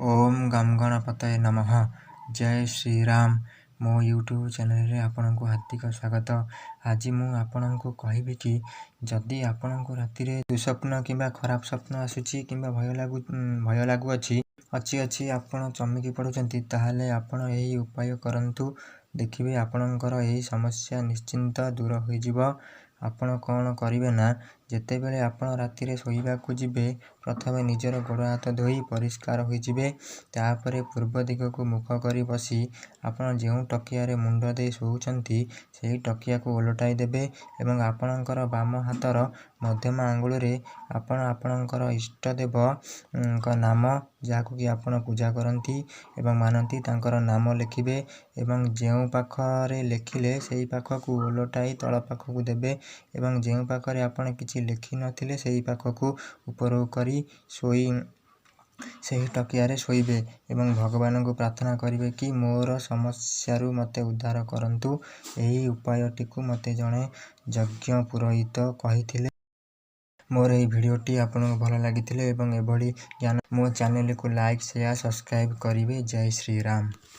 ଓମ୍ ଗଂ ଗଣପତୟେ ନମଃ। ଜୟ ଶ୍ରୀରାମ। ମୋ ୟୁଟ୍ୟୁବ୍ ଚ୍ୟାନେଲରେ ଆପଣଙ୍କୁ ହାର୍ଦ୍ଦିକ ସ୍ୱାଗତ। ଆଜି ମୁଁ ଆପଣଙ୍କୁ କହିବି କି ଯଦି ଆପଣଙ୍କୁ ରାତିରେ ଦୁଃସ୍ୱପ୍ନ କିମ୍ବା ଖରାପ ସ୍ୱପ୍ନ ଆସୁଛି କିମ୍ବା ଭୟ ଲାଗୁଅଛି ଅଛି ଅଛି ଆପଣ ଚମକି ପଡ଼ୁଛନ୍ତି, ତାହେଲେ ଆପଣ ଏହି ଉପାୟ କରନ୍ତୁ। ଦେଖିବେ, ଆପଣଙ୍କର ଏହି ସମସ୍ୟା ନିଶ୍ଚିନ୍ତ ଦୂର ହୋଇଯିବ। ଆପଣ କ'ଣ କରିବେ ନା, ଯେତେବେଳେ ଆପଣ ରାତିରେ ଶୋଇବାକୁ ଯିବେ, ପ୍ରଥମେ ନିଜର ଗୋଡ଼ ହାତ ଧୋଇ ପରିଷ୍କାର ହୋଇଯିବେ। ତାପରେ ପୂର୍ବ ଦିଗକୁ ମୁଖ କରି ବସି ଆପଣ ଯେଉଁ ତକିଆରେ ମୁଣ୍ଡ ଦେଇ ଶୋଉଛନ୍ତି, ସେହି ତକିଆକୁ ଓଲଟାଇ ଦେବେ ଏବଂ ଆପଣଙ୍କର ବାମ ହାତର ମଧ୍ୟମା ଆଙ୍ଗୁଳିରେ ଆପଣ ଆପଣଙ୍କର ଇଷ୍ଟ ଦେବଙ୍କ ନାମ, ଯାହାକୁ କି ଆପଣ ପୂଜା କରନ୍ତି ଏବଂ ମାନନ୍ତି, ତାଙ୍କର ନାମ ଲେଖିବେ ଏବଂ ଯେଉଁ ପାଖରେ ଲେଖିଲେ ସେହି ପାଖକୁ ଓଲଟାଇ ତଳ ପାଖକୁ ଦେବେ ଏବଂ ଯେଉଁ ପାଖରେ ଆପଣ କିଛି ଲେଖିନଥିଲେ ସେହି ପାଖକୁ ଉପରକୁ କରି ଶୋଇ ସେହି ତକିଆରେ ଶୋଇବେ ଏବଂ ଭଗବାନଙ୍କୁ ପ୍ରାର୍ଥନା କରିବେ କି ମୋର ସମସ୍ୟାରୁ ମୋତେ ଉଦ୍ଧାର କରନ୍ତୁ। ଏହି ଉପାୟଟିକୁ ମୋତେ ଜଣେ ଯଜ୍ଞ ପୁରୋହିତ କହିଥିଲେ। ମୋର ଏହି ଭିଡ଼ିଓଟି ଆପଣଙ୍କୁ ଭଲ ଲାଗିଥିଲେ ଏବଂ ଏଭଳି ଜ୍ଞାନ ମୋ ଚ୍ୟାନେଲକୁ ଲାଇକ୍, ସେୟାର, ସବସ୍କ୍ରାଇବ୍ କରିବେ। ଜୟ ଶ୍ରୀରାମ।